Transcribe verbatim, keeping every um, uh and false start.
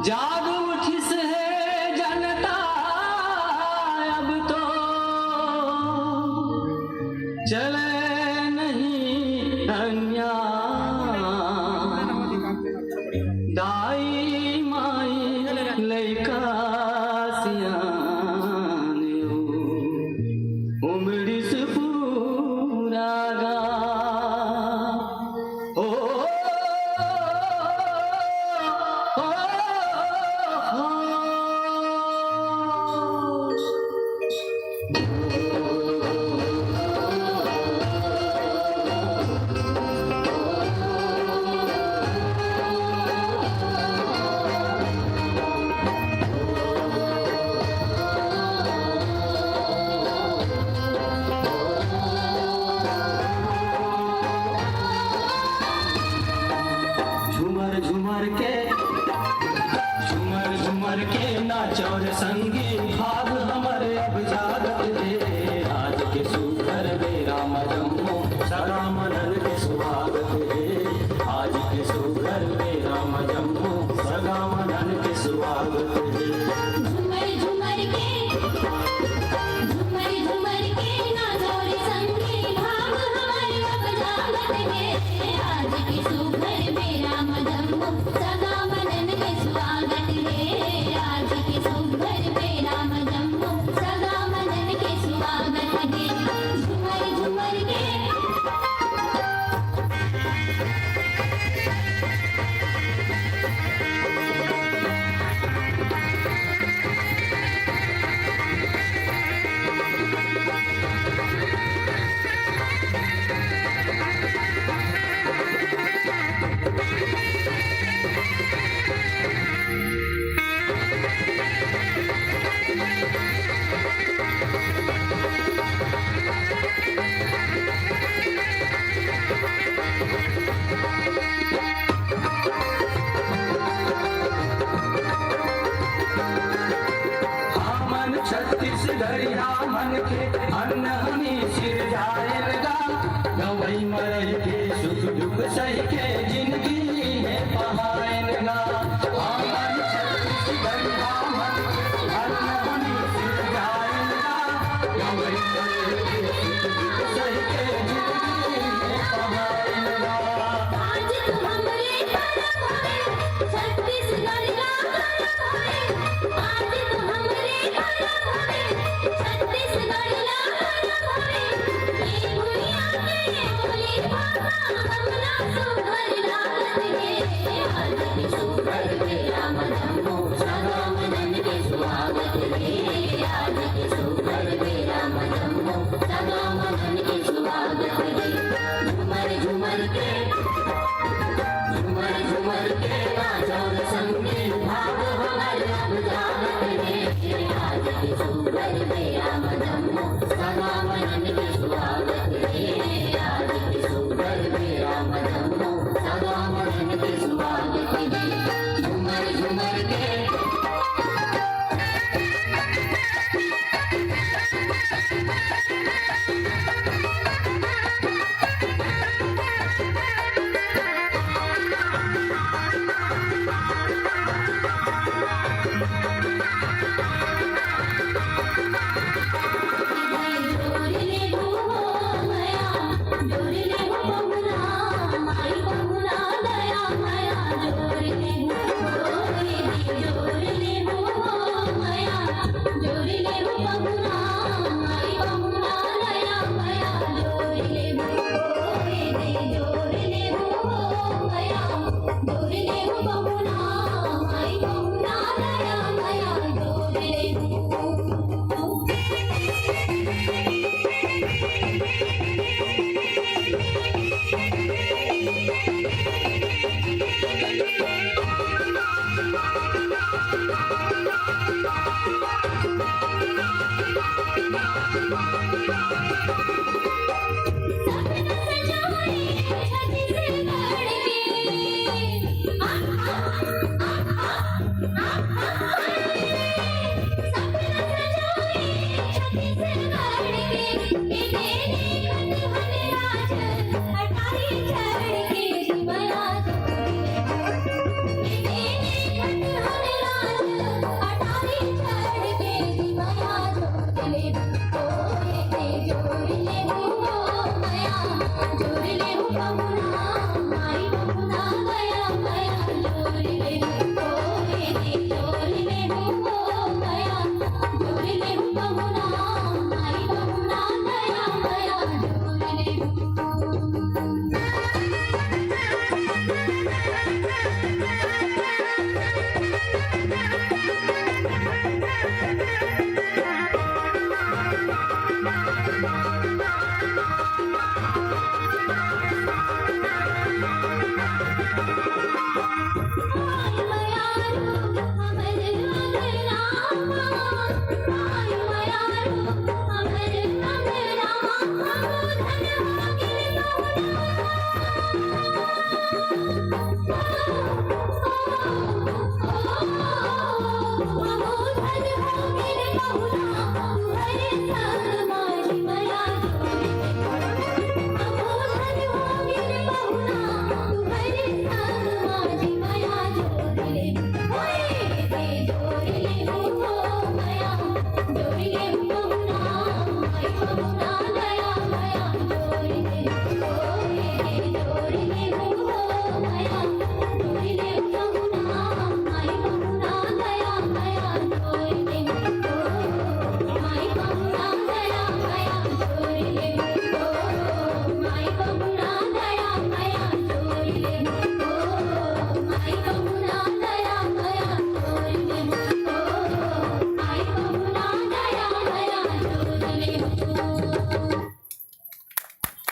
जाग उठिस हे जनता, अब तो चले नहीं अन्याय। दाई माई लइका सियान, उमड़िस पूरा गाँव। ओ, ओ, ओ, ओ। झूमर झूमर के, झूमर झूमर के नाचो रे संगी, भाग हमर अब जागत हे। आज के सुघर बेरा म जम्मो सगा मनन के सुहागत हे। आज के सुघर बेरा म जम्मो सगा मनन के सुहागत हे। झूमर झूमर के, झूमर झूमर के नाचो रे संगी, भाग हमर अब जागत हे। आज के सुघर बेरा म जम्मो सगा मनन के स्वागत हे। आज के सुघर बेरा म जम्मो सगा मनन के स्वागत हे। झूमर झूमर के हमन छत्तीसगढ़िया मन के अनहनी सिरजाएन गा, गंवई मरई के सुख दुख सहि के जिनगी हे पहाएन गा। हमन छत्तीसगढ़िया मन के अनहनी सिरजाएन गा, गंवई मरई के सुख दुख सहि के जिनगी हे पहाएन गा। आज तो हमरे करम हवे, छत्तीसगढ़ ला करम हवे। आज तो हमरे करम हवे, छत्तीसगढ़ ला करम हवे। ए भुइयां के बोली भाखा, हमला सुघर लागत हे। आज के सुघर बेरा म जम्मो सगा मनन के सुहागत हे। आज के सुघर बेरा म जम्मो सगा मनन के सुहागत हे। झूमर झूमर के, झूमर झूमर के नाचो रे संगी, भाग हमर अब जागत हे। आज के सुघर बेरा म जम्मो सगा मनन के सुहागत हे। आज के सुघर बेरा म जम्मो सगा मनन के सुहागत हे। झूमर झूमर के